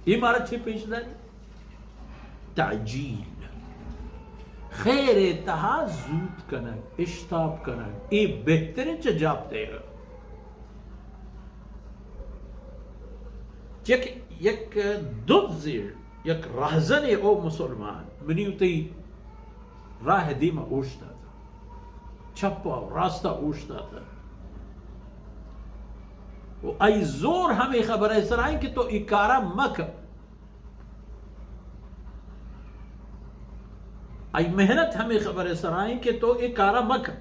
اے مارا چے پیش داری؟ تعجیل۔ خیر ءِ تہا زوت کنگ، اشتاپ کنگ، اے بہتریں چہ جاپ دیگ۔ یک، یک دزے، یک رہزنے، او مسلمان، منی و تئی راہ ءِ دیما اوشتاتہ، چپ ءُ راست ءَ اوشتاتہ۔ و آئی زور ہمے خبر ءِ سرا انت کہ تو اے کارا مکن۔ آئی محنت ہمے خبر ءِ سرا انت کہ تو اے کارا مکن۔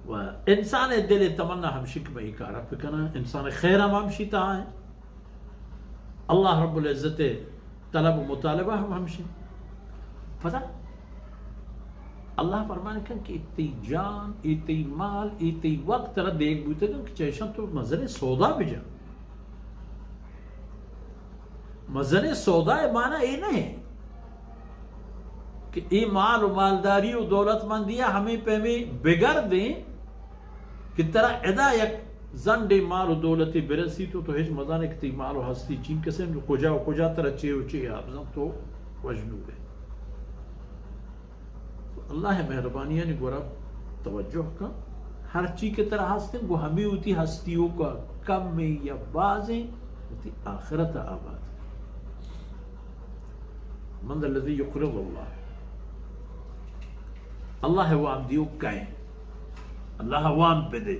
و انسان ءِ دل ءِ تمنا ہمشی کہ من اے کارا بکناں، انسان ءِ خیر ہم ہمشی تہا انت۔ اللہ رب العزت ءِ طلب و مطالبہ ہم ہمشی۔ پدا اللہ فرمان کن کہ اے تئی جان، اے تئی مال، اے تئی وقت ترا دیگ بوتگ انت کہ چہ ایشاں تو مزنیں سودا بجن۔ مزنیں سودا ءِ معنی اے نہ انت کہ اے مال و مالداری و دولتمندی ءَ ہمے پیمیں بگردیں کہ ترا ادا یک زنڈے مال و دولتے برسیت و تو ہچ مزانے کہ تئی مال و ہستی چینکسیں، کجا و کجا ترا چے و چے آ بزاں تو وژنور ئے۔ اللہ ءِ مہربانیانی گورا توجہ کن۔ ہرچی کہ ترا ہست انت، گوں ہمے وتی ہستی و کا کمیں یا بازیں وتی آخرت ءَ آباد کن۔ من ذا الذی یقرض اللہ۔ اللہ ءِ وام دیوک کئے؟ اللہ ءَ وام بدے۔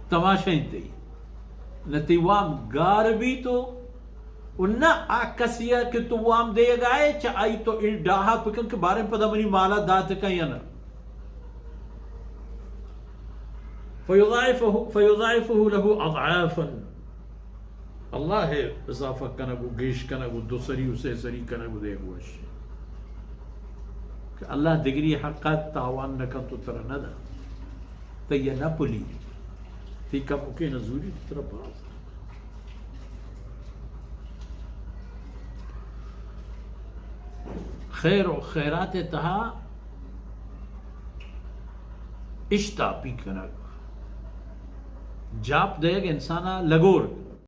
تماشا انت تئی، نہ تئی وام گار بیت و و نہ آ کسی ءَ کہ تو وام دیگ ءَ ئے، چہ آئی تو اے ڈاہا بکن کہ باریں پدا منی مالا دات کن یا نہ۔ فیضاعفہ، فیضاعفہ لہ اضعافا۔ اللہ ءِ اضافہ کنگ و گیش کنگ و دو سری و سے سری کنگ و دیگ وش۔ کہ اللہ دگری حق ءَ تاوان نہ کنت و ترا نہ دنت۔ تئی نہ پلی، تئی کمکیں نزوری ترا باز۔ خیر و خیرات ءِ تہا اشتاپی کنگ، جاپ دئیگ انسان ءَ لگور۔